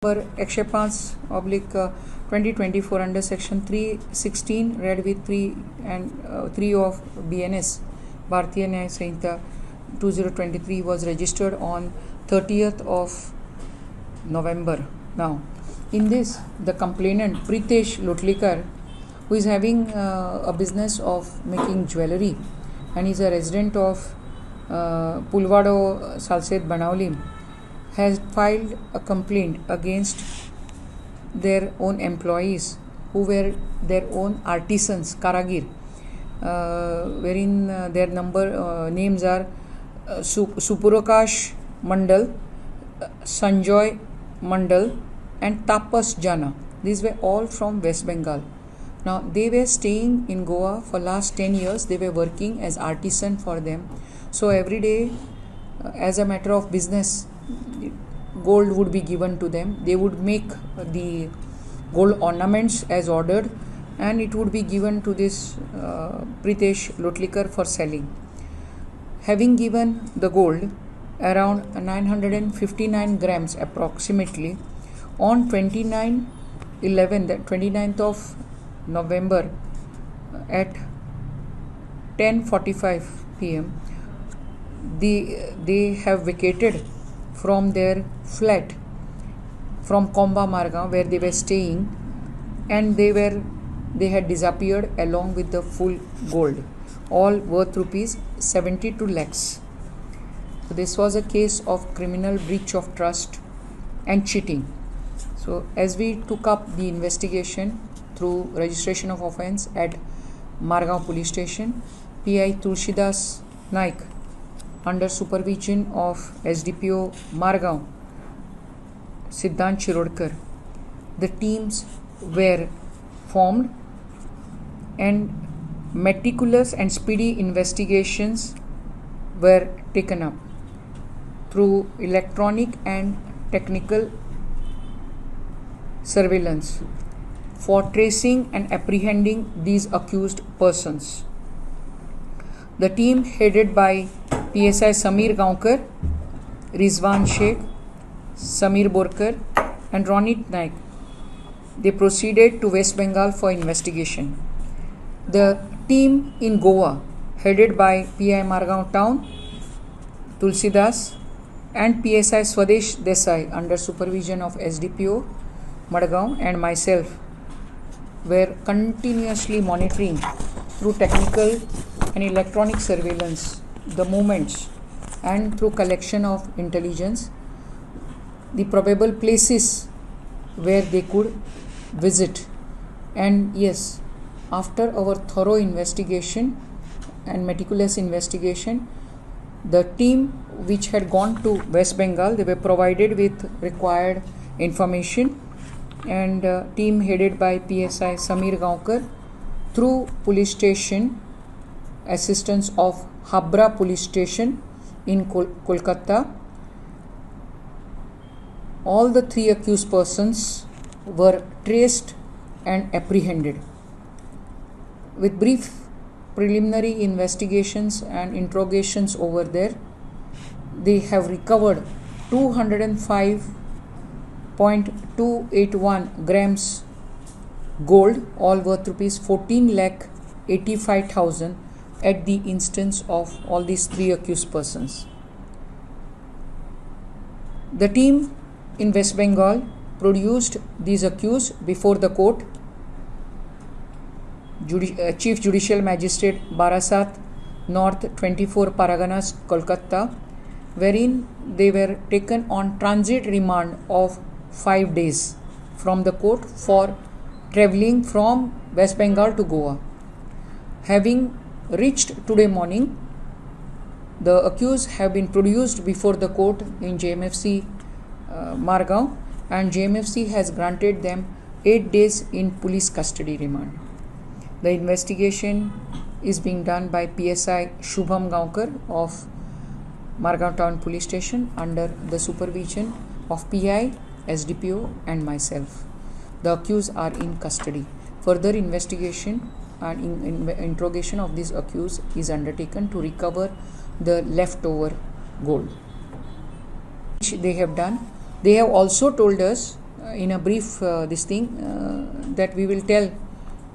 Number 105/2024 under section 316 read with 3 and 3 of BNS Bharatiya Nyaya Sanhita 2023 was registered on 30th of November. Now, in this, the complainant Pritesh Lotlikar, who is having a business of making jewelry and is a resident of Pulvado, Salcete, Benaulim, has filed a complaint against their own employees who were their own artisans, Karagir, wherein their number names are Suprakash Mandal, Sanjoy Mandal and Tapas Jana. These were all from West Bengal. Now, they were staying in Goa for last 10 years. They were working as artisan for them. So every day, as a matter of business, gold would be given to them. They would make the gold ornaments as ordered, and it would be given to this Pritesh Lotlikar for selling. Having given the gold, around 959 grams approximately, on 29/11, the 29th of November at 10:45 p.m., they have vacated from their flat from Komba Marga where they were staying, and they had disappeared along with the full gold, all worth rupees 72 lakhs. So this was a case of criminal breach of trust and cheating. So as we took up the investigation through registration of offence at Margao Police Station, PI Tulsidas Naik, under supervision of SDPO Margao Siddhant Shirodkar, the teams were formed and meticulous and speedy investigations were taken up through electronic and technical surveillance for tracing and apprehending these accused persons. The team headed by PSI Samir Gaonkar, Rizwan Sheikh, Samir Borkar and Ronit Naik, they proceeded to West Bengal for investigation. The team in Goa, headed by PI Margao Town, Tulsidas and PSI Swadesh Desai under supervision of SDPO Madgaon and myself, were continuously monitoring through technical and electronic surveillance the movements and through collection of intelligence the probable places where they could visit. And yes, after our thorough investigation and meticulous investigation, the team which had gone to West Bengal, they were provided with required information, and team headed by PSI Samir Gaonkar through police station assistance of Habra police station in Kolkata, all the three accused persons were traced and apprehended. With brief preliminary investigations and interrogations over there, they have recovered 205.281 grams gold, all worth rupees 14,85,000 at the instance of all these three accused persons. The team in West Bengal produced these accused before the court. Chief Judicial Magistrate Barasat, North 24 Paraganas, Kolkata, wherein they were taken on transit remand of 5 days from the court for travelling from West Bengal to Goa. Having reached today morning, the accused have been produced before the court in JMFC Margao, and JMFC has granted them 8 days in police custody remand. The investigation is being done by PSI Shubham Gaonkar of Margao Town Police Station under the supervision of PI, SDPO and myself. The accused are in custody. Further investigation and interrogation of these accused is undertaken to recover the leftover gold, which they have done. They have also told us in a brief this thing that we will tell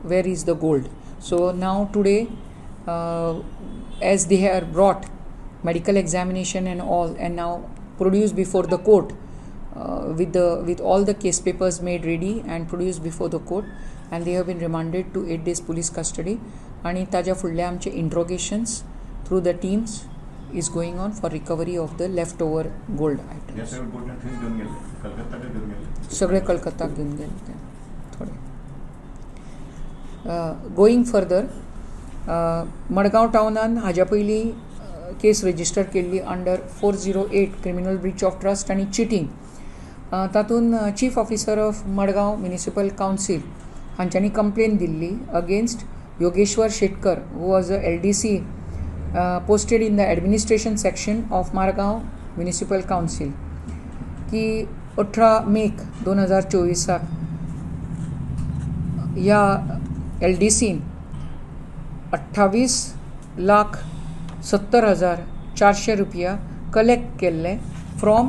where is the gold. So now today, as they are brought medical examination and all, and now produced before the court with all the case papers made ready and produced before the court, and they have been remanded to 8 days police custody. आणि ताज्या फुडले आमचे interrogations through the teams is going on for recovery of the left over gold items. सगळे कलकत्ताक घेवन गेले ते थोडे. गोईंग फर्दर, मडगांव टावनान हाज्या पयलीं केस रजिस्टर केल्ली under 408 criminal breach of trust आनी चिटींग. तातूंत chief officer of Madgaon municipal council हांच्यांनी complain Delhi against Yogeshwar Shetkar, who was a LDC posted in the administration section of Margao municipal council, की 18 मेक 2024 ह्या LDCन 28,70,400 रुपया collect केल्ले from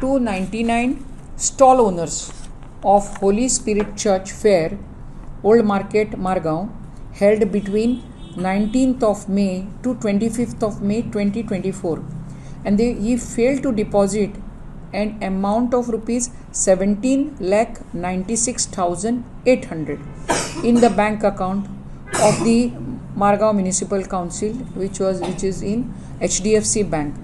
299 stall owners of Holy Spirit Church fair, old market, Margao, held between 19th of May to 25th of May 2024, and he failed to deposit an amount of rupees 17,96,800 in the bank account of the Margao Municipal Council, which is in HDFC Bank,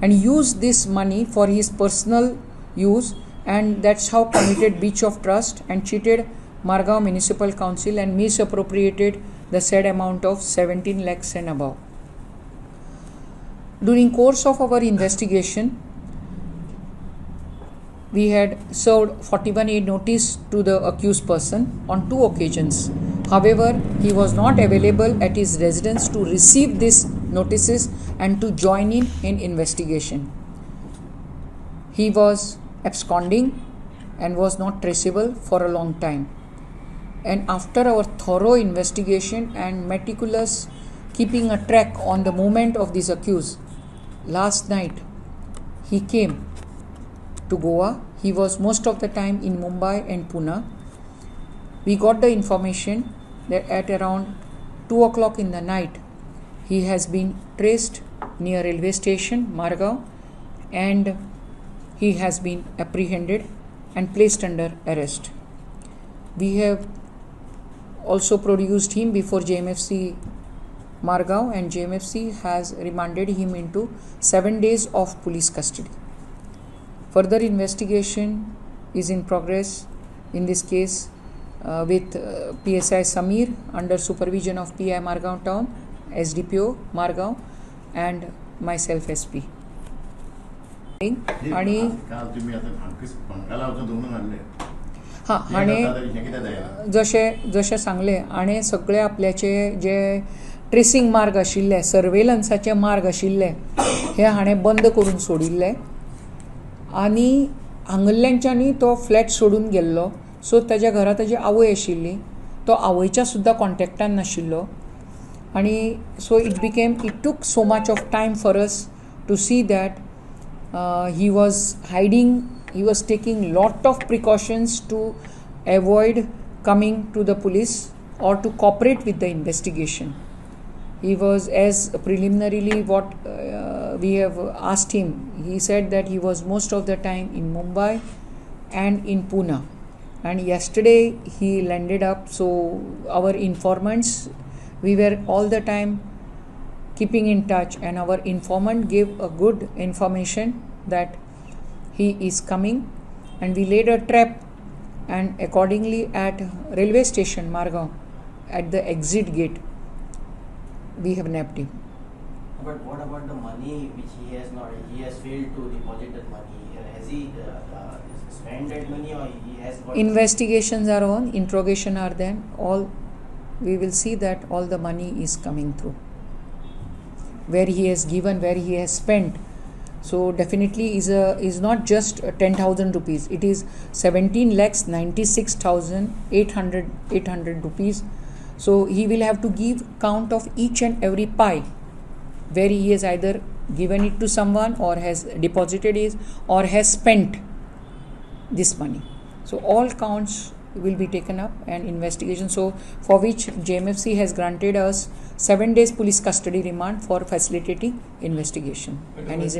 and used this money for his personal use, and that's how committed breach of trust and cheated Margao Municipal Council and misappropriated the said amount of 17 lakhs and above. During course of our investigation, we had served 41A notice to the accused person on 2 occasions. However, he was not available at his residence to receive these notices and to join in investigation. He was absconding and was not traceable for a long time. And after our thorough investigation and meticulous keeping a track on the movement of this accused, last night he came to Goa. He was most of the time in Mumbai and Pune. We got the information that at around 2 o'clock in the night, he has been traced near railway station, Margao, and he has been apprehended and placed under arrest. We have also produced him before JMFC Margao, and JMFC has remanded him into 7 days of police custody. Further investigation is in progress in this case with PSI Samir under supervision of PI Margao Town, SDPO Margao and myself SP. आणि हां, आणि जशें जशें सांगलें आनी सगळे आपल्याचे जे tracing मार्ग आशिल्ले, सर्वेलन्साचे मार्ग आशिल्ले, हे हाणें बंद करून सोडिल्ले आनी हांगल्ल्यांच्यानी तो फ्लॅट सोडून गेल्लो. सो ताज्या घरा ताजी आवय आशिल्ली, तो आवयच्या सुद्दां कॉन्टेक्टान नाशिल्लो आनी so it became it took so much of time for us to see that he was hiding, he was taking lot of precautions to avoid coming to the police or to cooperate with the investigation. He was, as preliminarily what we have asked him, he said that he was most of the time in Mumbai and in Pune, and yesterday he landed up. So our informants, we were all the time keeping in touch, and our informant gave a good information that he is coming, and we laid a trap, and accordingly at railway station Margao at the exit gate we have nabbed him. But what about the money which he has not, he has failed to deposit that money? Has he spent that money or he has got? Investigations are on, interrogation are there, all we will see that all the money is coming through, where he has given, where he has spent. So definitely is not just 10,000 rupees, it is 17,96,800 rupees. So he will have to give count of each and every pie where he has either given it to someone or has deposited it or has spent this money. So all counts will be taken up and investigation, so for which JMFC has granted us 7 days police custody remand for facilitating investigation, and his